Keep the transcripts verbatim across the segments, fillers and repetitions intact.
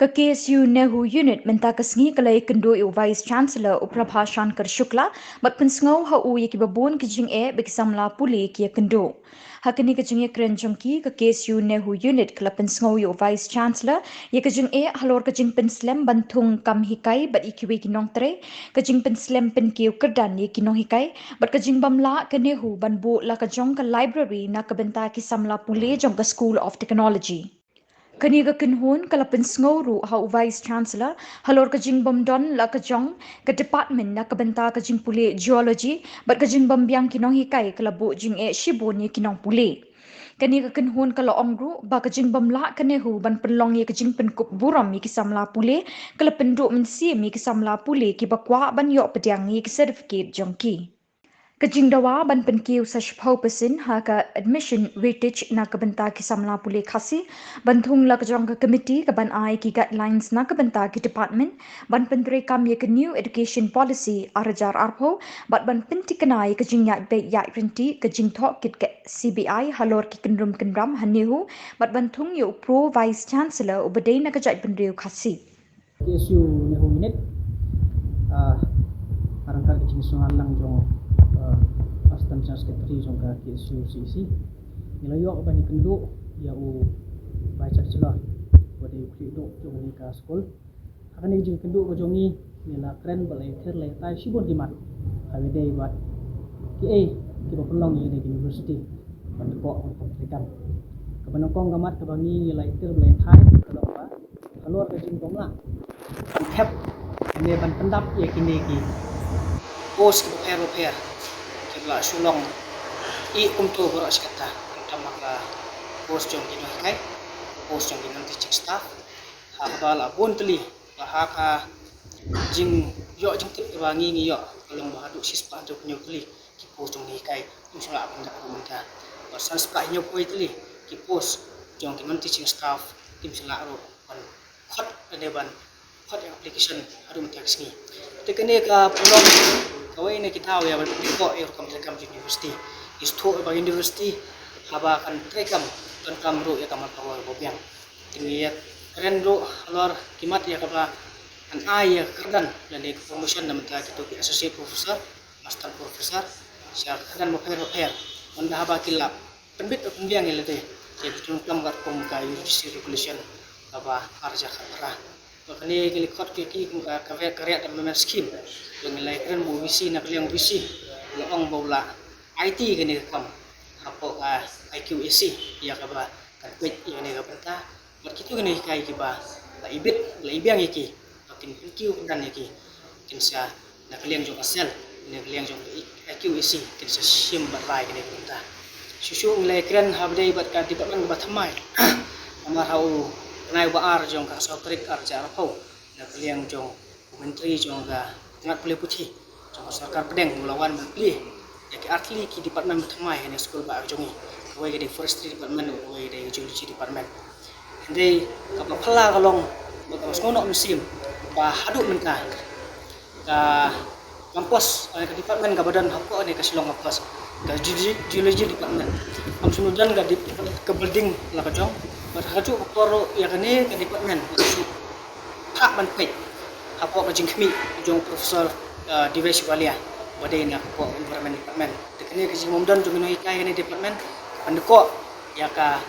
Ka K S U NEHU Unit mynta ka sngi ka la ïakynduh ïa u Vice Chancellor u Prabha Shankar Shukla bad pynsngew ha u ïa kiba bun ki jingeh ba ki samla pule ki ïakynduh. Ha kane ka jingïakren jong ki, ka K S U NEHU Unit ka la pynsngew ïa u Vice Chancellor ïa ka jingeh halor ka jingpynslem ban thung kam hikai bad ïa kiwei ki nongtrei, ka jingpynslem pynkiew kyrdan ïa ki nonghikai bad ka jingbymlah ka NEHU ban buh la ka jong ka library na ka bynta ki samla pule jong ka School of Technology. Kane ka kynhun ka la pynsngew ruh ha u Vice Chancellor halor ka jingbymdon la ka jong ka department na ka bynta ka jingpule Geology bad ka jingbymbiang ki nonghikai ka la buh jingeh shibun ïa ki nongpule. Kane ka kynhun ka la ong ruh ba ka jingbymlah ka NEHU ban pynlong ïa ka jingpynkup burom ïa ki samla pule ka la pynduh mynsiem ïa ki samla pule kiba kwah ban ïoh pdiang ïa ki certificate jong ki. Ka jingdawa ban pynkiew sa shiphew percent ha ka admission weightage na ka bynta ki samla pule Khasi, ban thung la ka jong ka committee ka ban ai ki guidelines na ka bynta ki department, ban pyntreikam ïa ka New Education Policy ar hajar arphew, bad ban pynthikna ïa ka jingïaid beit ïaid ryntih ka jingthoh kit ka C B I halor ki kynrum kynram ha NEHU, bad ban thung ïa u Pro Vice Chancellor uba dei na ka jaitbynriew Khasi. K S U NEHU Unit, ah, ha ryngkat ka jingsngew lang jong, ah, Assistant General Secretary jong ka K S U C E C. Ngi la ïoh ban ïakynduh ïa u Vice Chancellor, uba dei u khlieh duh jong kane ka skul. Ha kane ka jingïakynduh ka jong ngi, ngi la kren bad la ïathir la ïatai shibun ki mat ha kaba ïadei bad kiei kiba pynlong ïa kane ka university ban dkhoh ban pyntrei kam. Kaba nyngkong ka mat kaba ngi, ngi la ïathir bad la ïatai ka long ba halor ka jingbymlah ban thep ne ban pyndap ïa kine ki post kiba pher bapher kiba la shu long ïa kumto baroh shi katta, khamtam ha ka post jong ki nonghikai, post jong ki non-teaching staff, ha kaba la bun tylli, ba ha ka jingïoh jingtip kaba ngi ngi ïoh ka long ba haduh shispah hynñiew tylli ki post jong ki nonghikai kim shym la pyndap ruh mynta. Bad san spah hynñiew phew tylli ki post jong ki non-teaching staff kim shym la ruh ban khot lane ban khot ïa application haduh mynta ka sngi. Te kane ka pynlong kawei na ki daw ïa ban pynkoh ïa rukom treikam jong university. Ngi sngewthuh ba university haba kan treikam, donkam ruh ïa ka manpower ba biang. Te ngi ïakren ruh halor ki mat ïa kaba kan ai ïa ka kyrdan lane ka promotion na bynta kito ki associate professor, assistant professor, sha ka kyrdan bapher bapher. Ynda haba ki la pynbit pynbiang ïa lade, te ki donkam katkum ka U G C regulation kaba ar hajar khatphra. Bad kane ngi la khot ïa ki kum ka, ka riat, ka riat development scheme. Bad ngi la ïakren bad u V C, na ka liang u V C u la ong ba u la aiti kane ka kam hapoh ka I Q A C ïa kaba kan peit ïa kane ka bynta. Bad kito ki nonghikai kiba la ibit, la ibiang ïa ki, ba kin pynkiew kyrdan ïa ki, kin sa na ka liang jong ka cell, na ka liang jong ka I Q A C, kin sa shim bad rai kane ka bynta. Shuh shuh ngi la ïakren ha ba dei bad ka department kaba thymmai. Namar ha u bnai ba ar jong ka saw tarik ar hajar arphew, na ka liang jong u Myntri jong ka tnat pule puthi jong ka sorkar pdeng u la wan ban plie ïa ki artylli ki department ba thymmai ha kane ka skul ba ar jong ngi. Kawei ka dei Forestry Department, kawei ka dei Geology Department. Hynrei kaba phylla ka long ba kaba sngewnoh mynsiem ba haduh mynta ka campus, eh, ka department kaba don hapoh kane ka Shillong campus, ka Geology, Geology Department, kam shym don ka dep-, ka building la ka jong. Bad ha kajuh ka por ruh ïa kane ka department phah ban peit hapoh ka jingkhmih jong u Professor, eh, Devesh Walia, ba dei na ka Environment Department. Te kane ka jingbymdon jong ki nonghikai kane department ka pyndkoh ïa ka,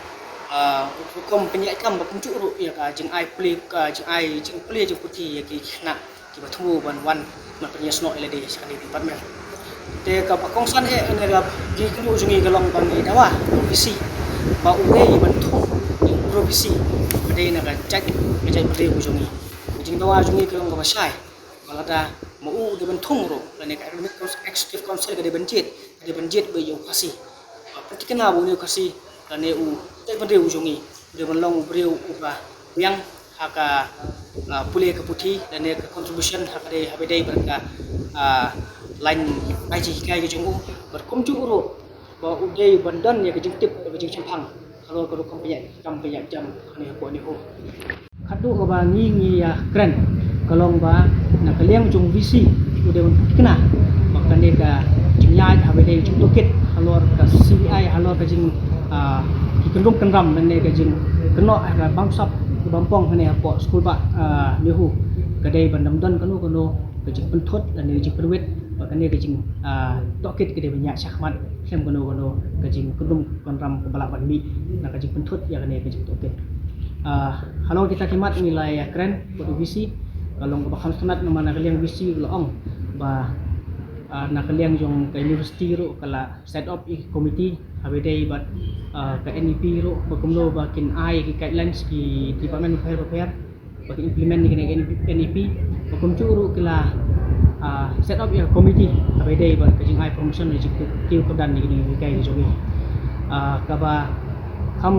eh, rukom pynïaid kam ba kumjuh ruh ïa ka jingai pule, ka jingai jingpule jingputhi ïa ki khynnah kiba thmu ban wan ban pynïasnoh ïa lade sha kane ka department. Te kaba kongsan eh, ne ka jingkynduh jong ngi ka long ba ngi dawa u V C ba u dei ban thung, u V C ba dei na ka jait, ka jaitbynriew jong ngi. Ka jingdawa jong ngi ka long kaba shai ba lada ma u u dei ban thung ruh, lane ka Academic Council, Executive Council ka dei ban jied, ka dei ban jied beit ïa u Khasi. Ba pynthikna ba une u Khasi lane u jaitbynriew jong ngi u dei ban long u briew uba biang ha ka, ah, pule ka puthi lane ka contribution ha ka dei, ha ba dei bad ka, ah, line ai jinghikai ka jong u. Bad kumjuh ruh ba u dei ban don ïa ka jingtip, ka jingshemphang halor ka rukom pynïaid kam pynïaid jam ha kane hapoh NEHU. Khatduh kaba ngi ngi ïakren ka long ba na ka liang jong u V C u dei ban pynthikna ba kane ka jingïaid ha ba dei jingtohkit halor ka C B I, halor ka jing, ah, ki kynrum kynram lane ka jingkynnoh ha ka bamsap Bym pong hangne hapoh skulbah, ah, NEHU, ka dei ban ym don kano kano ka jingpynthut lane ka jingpynwit, bad kane ka jing, ah, tohkit ka dei ban ïaid shakhmat, khlem kano kano ka jingkyndum kynram kaba lah ban mih na ka jingpynthut ïa kane ka jingtohkit. Ah, halor kita ki mat ngi la ïakren bad u VC, ka long kaba kham sngewtynnat namar na ka liang VC u la ong ba, ah, na ka liang jong ka university ruh ka la set up ïa ki committee, haba ïadei bad, ah, ka NEP ruh, ba kumno ba kin ai ki guidelines ki department bapher bapher ba kin implement ïa kane ka NEP, ba kumjuh ruh ki la, ah, set up ïa ka committee haba ïadei bad ka jingai promotion ne jingkiew kyrdan ïa kine ki hikai ki jong ngi. Ah, kaba kham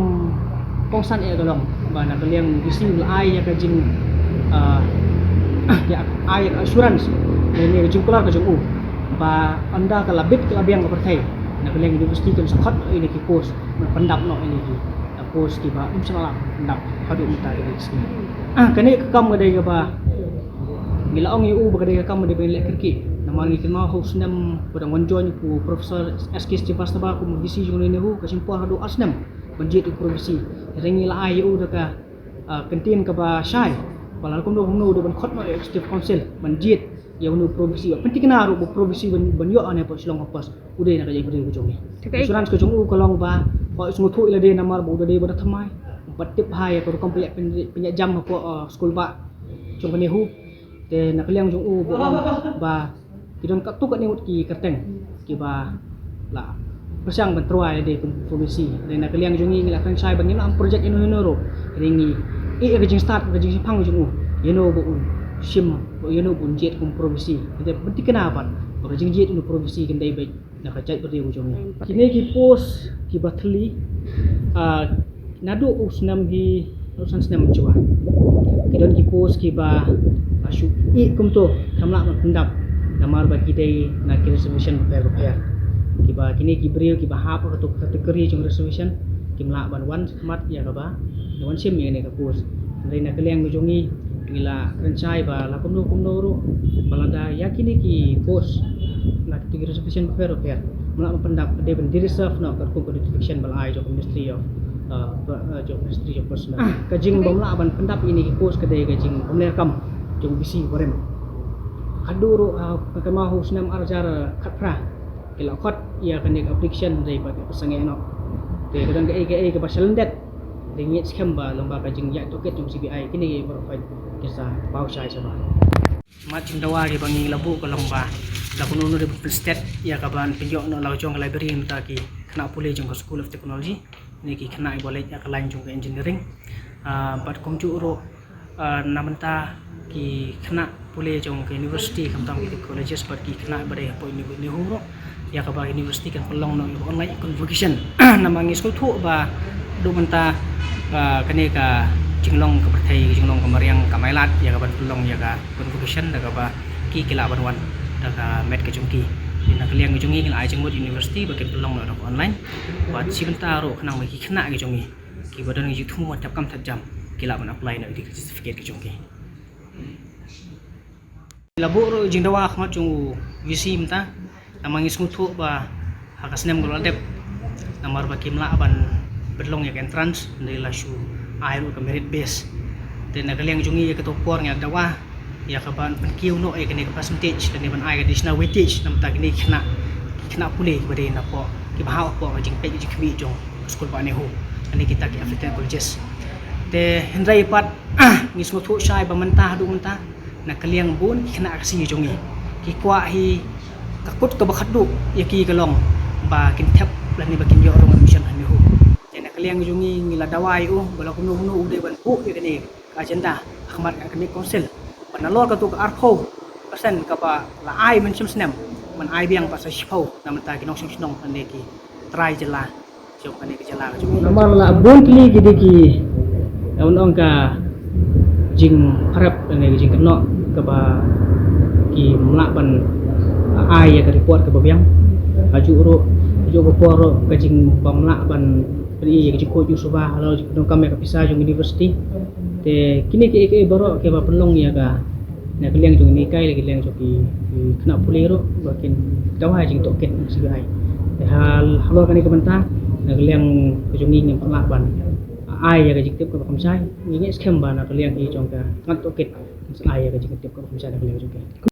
kongsan eh ka long ba na ka liang VC u la ai ïa ka jing, ah, ïa ai ïa ka assurance ne, ne ka jingkular ka jong u ba ynda ka la bit ka la biang ka pyrthei, na ka liang university kan sa khot ïa kine ki post, ban pyndap noh ïa kine ki, ah, post kiba ym shym la pyndap haduh mynta ka dei ka sngi. Ah, kane ka kam ka dei kaba ngi la ong ïa u ba ka dei ka kam ka dei ba ngi leh kyrkieh. Namar ngi kynmaw ha u snem ba dang wan join u Professor S K Srivastava kum u VC jong u NEHU, ka shim por haduh ar snem ban jied u Pro VC. Hynrei ngi la ai ïa u da ka, ah, kyntien kaba shai ba la kumno kumno u dei ban khot noh ïa u Executive Council ban jied ïa une u Pro VC, ban pynthikna ruh ba u Pro VC ban, ban ïoh hangne hapoh Shillong campus u dei na ka jaitbynriew ka jong ngi. Te ka assurance ka jong u ka long ba, ba u sngewthuh ïa lade namar ba u dei ba da thymmai, bad tip bha ïa ka rukom pynïaid, pynïaid jam hapoh, ah, skulbah jong ka NEHU. Te na ka liang jong u ba ong ba ki don katto katne ngut ki kyrteng kiba la pyrshang ban tyrwa ïa lade kum Pro VC. Te na ka liang jong ngi ngi la kren shai ba ngim lah ban project ïano ïano ruh. Te ngi ïeh ïa ka jingstad, ka jingshemphang jong u, ïano ba un shim, ïano ba un jied kum Pro VC. Te ban thikna pat ba ka jingjied une u Pro VC kan dei beit na ka jaitbynriew ka jong ngi. Kine ki post kiba thylli, ah, naduh u snem hi, naduh san snem jua, ki don ki post kiba, ah, shu ïeh kumto, kam lah ban pyndap namar ba ki dei na ki reservation bapher bapher. Kiba kine ki briew kiba hap ha kato ka category jong reservation kim lah ban wan shakhmat ïa kaba, ïa wan shim ïa kane ka post. Hynrei na ka liang ka jong ngi ngi la kren shai ba la kumno kumno ruh ba lada ïa kine ki post na kito ki reservation bapher bapher ym lah ban pyndap, ka dei ban de-reserve noh katkum ka notification ba la ai jong ka Ministry of, uh, per-, uh, jong ka Ministry of Personnel. Ah, ka jingbym lah ban pyndap ïa kine ki post ka dei ka jingbymlei kam jong u VC barim. Haduh ruh, ah, ka kynmaw ha u snem ar hajar khatphra ki la khot ïa kane ka application, hynrei ba ki la pynsangeh noh. Te ka don kaei kaei kaba sha lyndet. Te ngi ngeit skhem ba lyngba ka jingïaid tohkit jong CBI kine baroh kin sa paw shai shabar. Mat jingdawa kiba ngi la buh ka long ba la kumno kumno dei ban pynstet ïa ka ban pynïoh noh la ka jong ka library mynta ki khynnah pule jong ka School of Technology ne ki khynnah kiba leit ïa ka line jong ka engineering. Ah, bad kumjuh ruh, ah, na mynta ki khynnah pule jong ka university khamtam ki colleges bad ki khynnah ba dei hapoh uni-, NEHU ruh, ïa kaba university kan pynlong noh ïa ka online convocation. Namar ngi sngewthuh ba haduh mynta, ah, kane ka jinglong ka pyrthei, ka jinglong ka mariang kam ailad ïa ka ban pynlong ïa ka convocation da kaba ki, ki lah ban wan da ka met ka jong ki. Na ka liang ka jong ngi ngi la ai jingmut university ba kin pynlong noh da ka online. Bad shi bynta ruh khnang ba ki khynnah ki jong ngi kiba don ki jingthmu ban thep kam thep jam ki lah ban apply noh ïa ki certificate ki jong ki. La buh ruh jingdawa ha khmat jong u VC mynta, namar ngi sngewthuh ba ha ka snem kaba la dep, namar ba kim lah ban pynlong ïa ka entrance, hynrei la shu ai ruh ka merit base. Te na ka liang jong ngi ïa kato por ngi la dawa ïa ka ban pynkiew noh ïa kane ka percentage lane ban ai ka additional weightage na bynta kine ki khynnah, ki khynnah pule kiba dei napoh, kiba hap hapoh ka jingpeit ka jingkhmih jong ka skulbah NEHU lane kita ki affiliated colleges. Te hynrei pat ngi sngewthuh shai ba mynta, haduh mynta, na ka liang bun ki khynnah Khasi jong ngi ki kwah hi ka kut kaba khatduh ïa ki ka long ba kin thep lane ba kin ïoh rung admission ha NEHU. Te na ka liang jong ngi ngi la dawa ïa u ba la kumno kumno u dei ban buh ïa kane ka agenda ha khmat ka academic council, ba nalor kato ka arphew percent kaba la ai mynshem snem, ban ai biang pat sa shiphew na bynta ki nongshong shnong lane ki trai jylla jong kane ka jylla ka jong ngi. Namar la bun tylli ki dei ki, eh, ong ka jingpyrep ne ka jingkynnoh kaba kim lah ban, ah, ai ïa ka report kaba biang. Hajuh ruh, hajuh ka por ruh ka jingbym lah ban pyni ïa ka jingkhuid jingsuba halor jingpyndonkam ïa ka pisa jong university. Te kine kiei kiei baroh kiba pynlong ïa ka, na ka liang jong ngi, ka liang jong ki, ki khynnah pule ruh ba kin dawa jingtohkit na CBI. Te hal-, halor kane ka bynta, na ka liang ka jong ngi ngim pat lah ban, ah, ai ïa ka jingtip kaba kham shai. Ngi ngeit skhem ba na ka liang i jong ka tnat tohkit sa ai ïa ka jingtip kaba kham shai na ka liang jong ki.